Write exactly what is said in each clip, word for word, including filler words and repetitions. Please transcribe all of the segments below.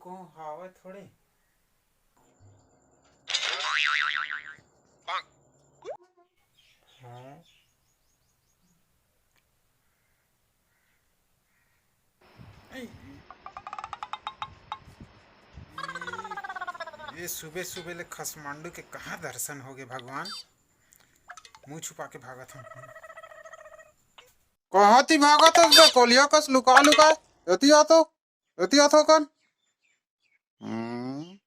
को हावत थोड़े। हाँ। ये सुबह सुबह ले खसमांडू के कहाँ दर्शन हो गए भगवान। मुंह छुपा के भागत हूँ। कहाँ ती भागत हस बे कोलिया कस लुका लुका? एती आ तो, एती आ तो कन। हम्म।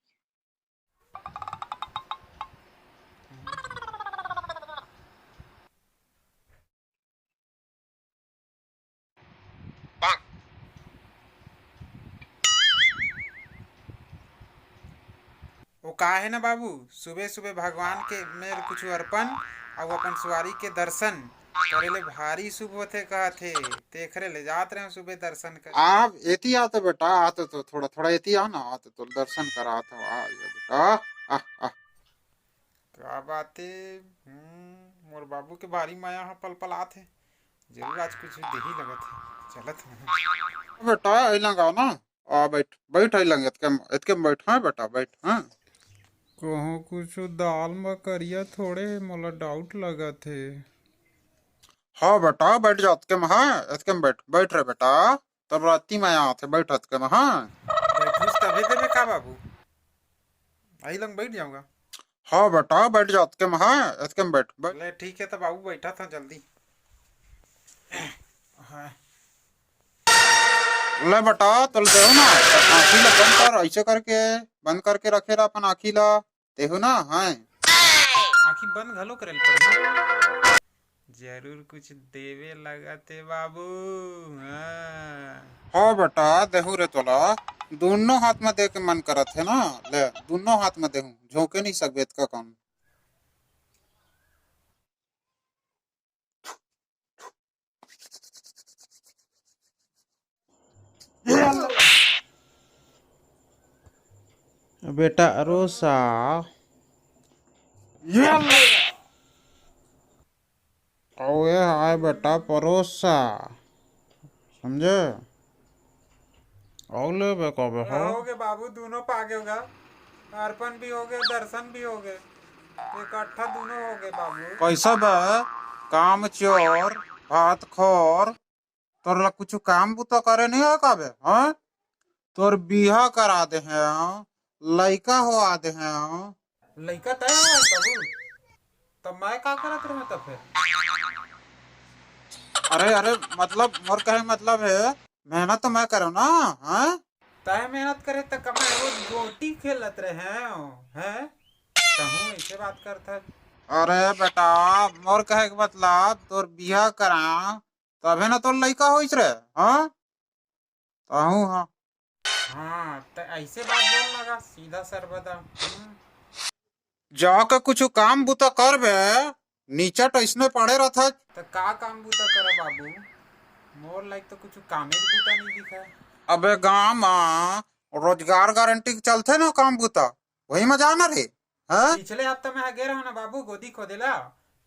वो का है ना बाबू, सुबह सुबह भगवान के मेर कुछ अर्पण अउ अपन सुवारी के दर्शन करे ले भारी शुभ होथे कहत हे, तेखरे ले जात रहे सुबह दर्शन कर। आप एती आ तो बेटा, आ तो, तो थोड़ा थोड़ा एती आ ना, आ तो, तो दर्शन करा तो आ बेटा। आ, आ। का बात है? हम्म, मोर बाबू के भारी मया ह पल पल आत हे, जरूर आज कुछ देही लगत हे। चलत हे बेटा, आई लंगा ना। आ, बैठ, बैठ, आई लंग, एतके म, एतके म बैठ, हाँ बेटा, बैठ, हाँ। कहूँ कुछ दाल म करिया थोड़े हे, मोला डाउट लगत हे। हाँ बेटा, बैठ जा एतके म, हाँ, एतके म बैठ, बैठ रे बेटा, तब राती म आथे, बैठ एतके म, हाँ। बैठूस तभे देबे का बाबू? आई लंग बैठ जाऊंगा। हाँ बेटा, बैठ जा एतके म, हाँ, एतके म बैठ, बैठ। ले ठीक है, तब बाबू बैठा था जल्दी। हाँ। ले बेटा, तोल देहूँ ना, आँखी ला बंद कर, ऐसे करके बंद करके रखे रहा अपन आँखी ला, देहूँ ना, हाँ। आँखी बंद घलो करे ल पड़ही। जरूर कुछ देवे लगत हे बाबू। हाँ। हाँ बेटा, देहूँ रे तोला, दोनों हाथ में दे के मन करत हे ना, ले, दोनों हाथ में देहूँ, झोंके नहीं सकबे एतका कन। बेटा अरोसा। अउ ये हाय बेटा परोसा, समझे? अउ लेबे कबे हो? हो गे बाबू, दोनों पागे होगा, अर्पण भी हो गए, दर्शन भी हो गए, इकट्ठा दोनों हो गए बाबू। कैसा बे काम चोर, भात खोर, तोर ला कुछ काम बुता करे नहीं हो का बे? हाँ, तोर बिहा करा दे हैं, लइका होआ दे हैं। लइका तय हो बाबू, तब मैं का करत रहूं तब फिर? अरे अरे, मतलब मोर कहे मतलब है, मेहनत तो मैं करो ना। हाँ, तय मेहनत करे त कमाए रोज गोटी खेलत रहे हैं। तहूँ ऐसे बात करत है। अरे बेटा, मोर कहे के मतलब तोर बिहा करा, तभे ना तोर लइका होइस रे। हाँ, तहूँ हाँ। हाँ, त ऐसे बात बोल लगा सीधा सरबदा। हम्म। जाके कुछ काम बुता कर बे, नीचा टैसने पड़े रहत है। त का काम बुता करे बाबू, मोर लाइक तो कुछ कामे के बुता नहीं दिखा। अबे गाँव में रोजगार गारंटी के चलथे ना काम बुता, वही में जाना रे। हाँ? पिछले हफ्ता में गे रहा ना बाबू गोदी खोदेला,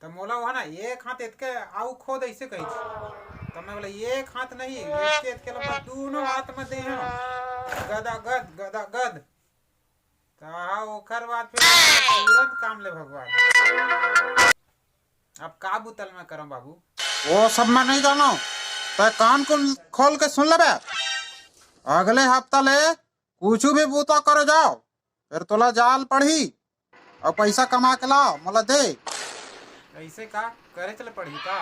त मोला वहाँ ना एक हाथ एतके आऊ खोद ऐसे कही। त मैं बोला एक हाथ नहीं, एतके एतके लंबा दोनों हाथ में दे हैं। गदा गद, गदा गद। त हाँ, ओकर बाद फिर तुरंत काम ले भगवान। अब का बुतल में करम बाबू? वो सब मैं नहीं जानो, तय कान को खोल के सुन लेबे। अगले हफ्ता ले कुछ भी बूता करे जाओ, फिर तोला जाल पड़ही। अउ पैसा कमा के ला, मोला दे। ऐसे का करे चले पड़ही का?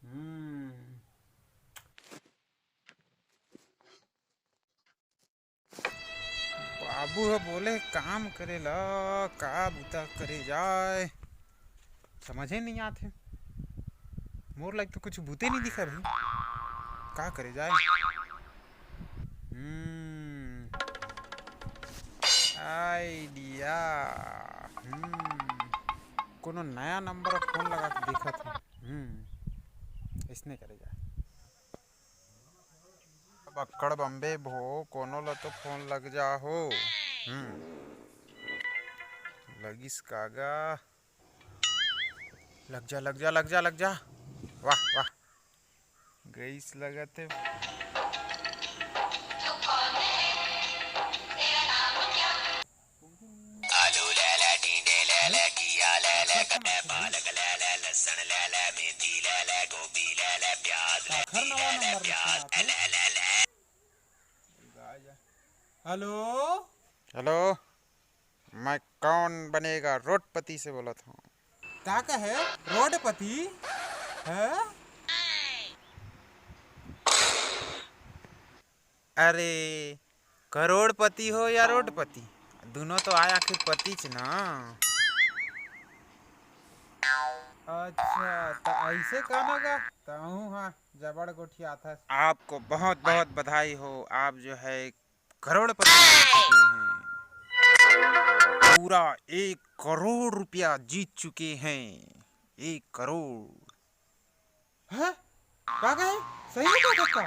हम्म। बाबू ह बोले काम करे ला, का बुता करे जाए, समझे नहीं आथे। मोर लाइक तो कुछ बुते नहीं दिखा भाई, का करे जाए? हम्म, आइडिया। हम्म, कोनो नया नंबर फोन लगा के देखत हूँ। हम्म, इसने करे जाए। अक्कड़ बम्बे भो, कोनो ल तो फोन लग जा हो। हम्म। लगिस कागा। लग जा, लग जा, लग जा, लग जा। वाह, वाह। गईस लगत हे। पालक ले ले, लहसुन ले ले, मेथी ले ले, गोभी ले ले, प्याज ले, काखर नवा ले ले, नंबर प्याज ले ले। हेलो। हेलो, मैं कौन बनेगा रोडपति से बोलत हूँ। का कहे? रोडपति? हैं? अरे, करोड़पति हो या रोडपति, दुनों तो आय आखिर पतिच ना। अच्छा, त ऐसे कहना गा? तहूँ हा जबड़ गोठियाथस। आपको बहुत बहुत बधाई हो, आप जो है करोड़पति बन चुके हैं। पूरा एक करोड़ रुपया जीत चुके हैं। एक करोड़। हैं? का कहे? सही में कहत का?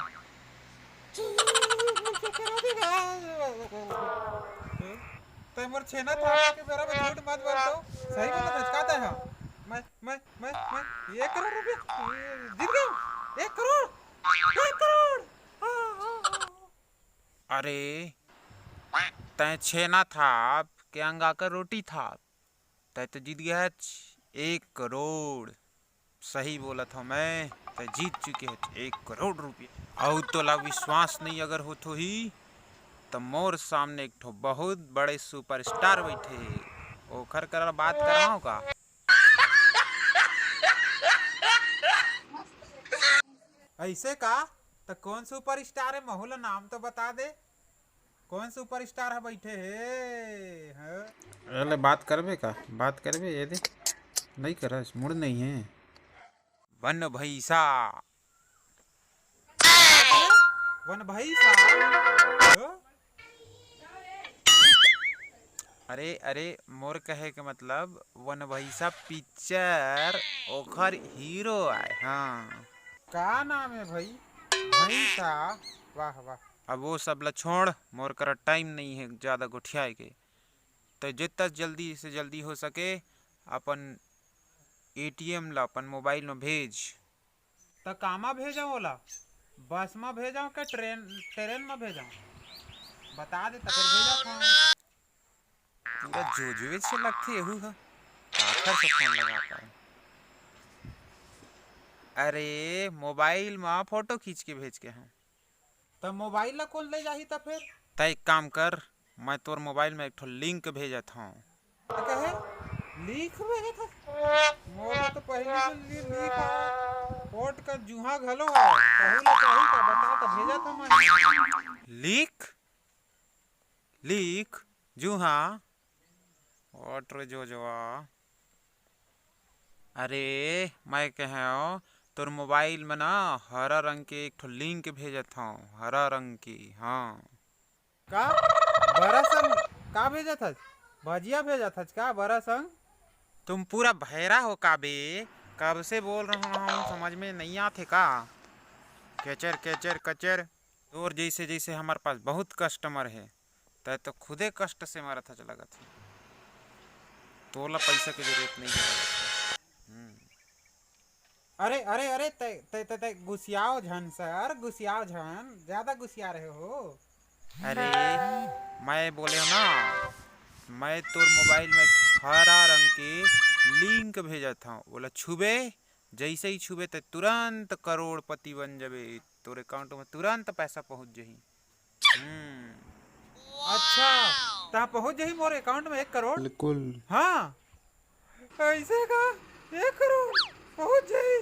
तै मोर छेना था के बेरा में झूठ मत बोल तो। सही बोलत हस का तै हा? मैं, मैं, मैं, मैं एक करोड़ रुपया जीत गया। एक करोड़। एक करोड़। हाँ, हाँ, हाँ। अरे, तै छेना थाप के अंगा कर रोटी थाप, तै तो जीत गया है एक करोड़। सही बोलत हूँ मैं, तै जीत चुके है एक करोड़ रुपया। अउ तोला विश्वास नहीं अगर होत होही, त मोर सामने एक ठो बहुत बड़े सुपरस्टार बैठे हे, ओखर करा बात कराओ का? ऐसे का? त कौन सुपरस्टार है, महू ला नाम तो बता दे। कौन सुपरस्टार है बैठे हे? हाँ? अरे बात करबे का? बात करबे, ये दे। नहीं करस, मूड नहीं है। वन भैसा। वन भैसा? हाँ? अरे, अरे, मोर कहे के मतलब वन भैसा पिक्चर, ओखर हीरो आय। हाँ। का नाम है भाई? भैसा। वाह, वाह। अब वो सब ला छोड़, मोर करा टाइम नहीं है ज्यादा गोठियाए के। तो जितना जल्दी से जल्दी हो सके अपन एटीएम ला अपन मोबाइल में भेज। त कामा भेजव ओला? बस म भेजव के ट्रेन, ट्रेन म भेजव? बता दे त फेर भेजत हंव। पूरा जोजवे से लगथे एहू ह। काखर से फोन लगा पाए? अरे, मोबाइल म फोटो खींच के भेज के हंव। त मोबाइल ला कोन ले जाही त फेर? त एक काम कर, मैं तोर मोबाइल में एक ठो लिंक भेजत हंव। त कहे? लिंक भेजत हस? मोर तो पहिली से लि-, लिंक है। कोर्ट का जुहा घलो है। कहू ले चाही का? बता त भेजत हंव मैं। लिंक? लिंक? जुहा? ओट रे जोजवा। अरे, मैं कहेंव, तोर मोबाइल में ना हरा रंग के एक ठो लिंक भेजत हंव, हरा रंग के, हाँ। का? बरा संग का भेजत हस? भजिया भेजत हस का बरा संग? तुम पूरा भैरा हो का बे? कब से बोल रहा हूँ, समझ में नहीं आथे का? केचर, केचर, कचर। तोर जैसे, जैसे हमारे पास बहुत कस्टमर है, तै तो खुदे कष्ट से मरत हच लगत है। तोला पैसा के जरूरत नहीं है लगत है। हम्म। अरे, अरे, अरे, तै, तै, तै, तै गुसियाव झन सर, गुसियाव झन, ज्यादा गुसिया रहे हो। अरे, मैं बोले हंव ना, मैं तोर मोबाइल में हरा रंग के लिंक भेजत हंव, ओला छुबे, जैसे ही छुबे ते तुरंत करोड़पति बन जाबे, तोर अकाउंट में तुरंत पैसा पहुंच जाही। हम्म। अच्छा, त पहुंच जाही मोर अकाउंट में एक करोड़? बिल्कुल। हाँ, ऐसे का? एक करोड़ पहुंच जाही।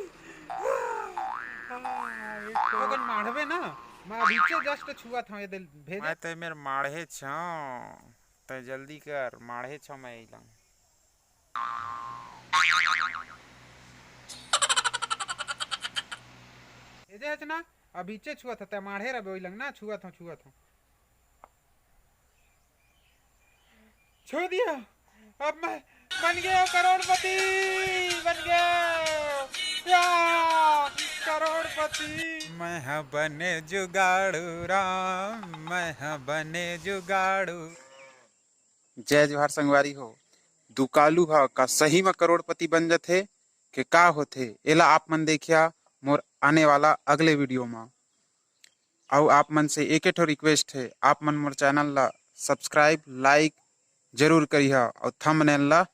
हाँ, हाँ, एक करोड़। अगर माढ़बे ना, मैं अभी से just छुआ था, ये दिल भेजा। मैं तो मेर माढ़े छाऊं, तो जल्दी कर, माढ़े छाऊं मैं इलां। ए जे हच ना, अभी चे छुआ था, ते माढ़े रबे ओई लंग ना, छुआ था, छुआ था। छू दिया, अब मैं बन गया करोड़पति, बन गया या करोड़पति। मैं ह बने जुगाड़ू राम, मैं ह बने जुगाड़ू। जय जोहार संगवारी हो, दुकालू ह का सही म करोड़पति बन जथे के का होथे, एला आप मन देखिया मोर आने वाला अगले वीडियो म। अउ आप मन से एके ठो रिक्वेस्ट हे, आप मन मोर चैनल ला सब्सक्राइब, लाइक जरूर करिहा अउ थंबनेल ला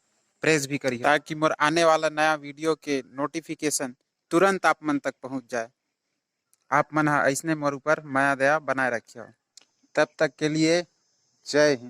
प्रेस भी करिहो, ताकि मोर आने वाला नया वीडियो के नोटिफिकेशन तुरंत आप मन तक पहुंच जाए। आप मन ह अइसने मोर ऊपर मया दया बनाए रखियो। तब तक के लिए जय हिंद।